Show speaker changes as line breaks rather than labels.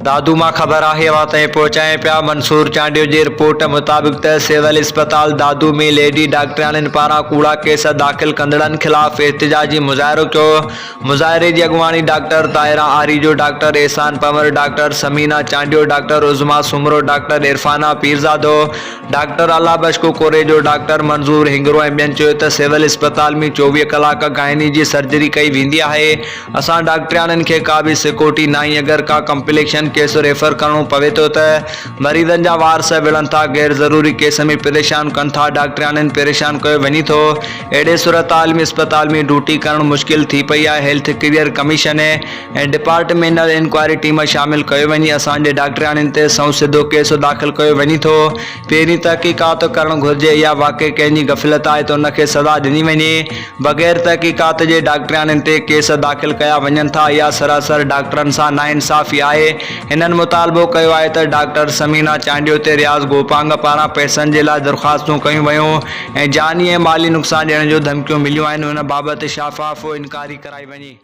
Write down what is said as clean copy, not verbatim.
دادو مان خبر آهي اوهان تائين پهچايون پيا منصور چانڊيو جي رپورٽ مطابق ته سول اسپتال دادو ۾ ليڊي ڊاڪٽرياڻين پاران ڪوڙا ڪيس داخل ڪندڙن خلاف احتجاجي مظاهرو ڪيو مظاهري جي اڳواڻي doctor Tahira Arejo doctor Ehsan Panhwar doctor Samina Chandio doctor Uzma Soomro doctor Irfana Pirzado doctor Allah Bakhsh Korejo doctor Manzoor Hingro ۽ ٻين چيو ته سول اسپتال ۾ 24 ڪلاڪ گائني جي سرجري ڪئي ويندي آهي اسان ڊاڪٽرياڻين کي ڪا به سيڪورٽي ناهي اگر ڪا ڪمپليڪشن ڪيس ريفر ڪرڻو پوي ٿو ته مريضن جا وارث وڙهن ٿا غير ضروري ڪيس ۾ پريشان ڪن ٿا ڊاڪٽرياڻين پريشان ڪيو وڃي ٿو اهڙي صورتحال ۾ اسپتال ۾ ڊيوٽي ڪرڻ مشڪل ٿي پئي آهي health care commission ۽ departmental inquiry team شامل ڪيو وڃي اسان جي ڊاڪٽرياڻين تي سنئون سڌو ڪيس داخل ڪيو وڃي ٿو پهرين تحقيقات ڪرڻ گهرجي اها واقعي ڪنهن جي غفلت آهي ته ان کي سزا ڏني وڃي. بغير تحقيقات جي ڊاڪٽرياڻين تي ڪيس داخل ڪيا وڃن ٿا اها سراسر ڊاڪٽرن سان ناانصافي آهي. هنن مطالبو ڪيو آهي ته ڊاڪٽر ثمينه چانڊيو تي رياض گوپانگ پاران پئسن جي لاء درخواستون ڪيون ويون ۽ جاني ۽ مالي نقصان ڏيڻ جون ڌمڪيون مليون آهن ان بابت شفاف انڪوائري ڪرائي وڃي.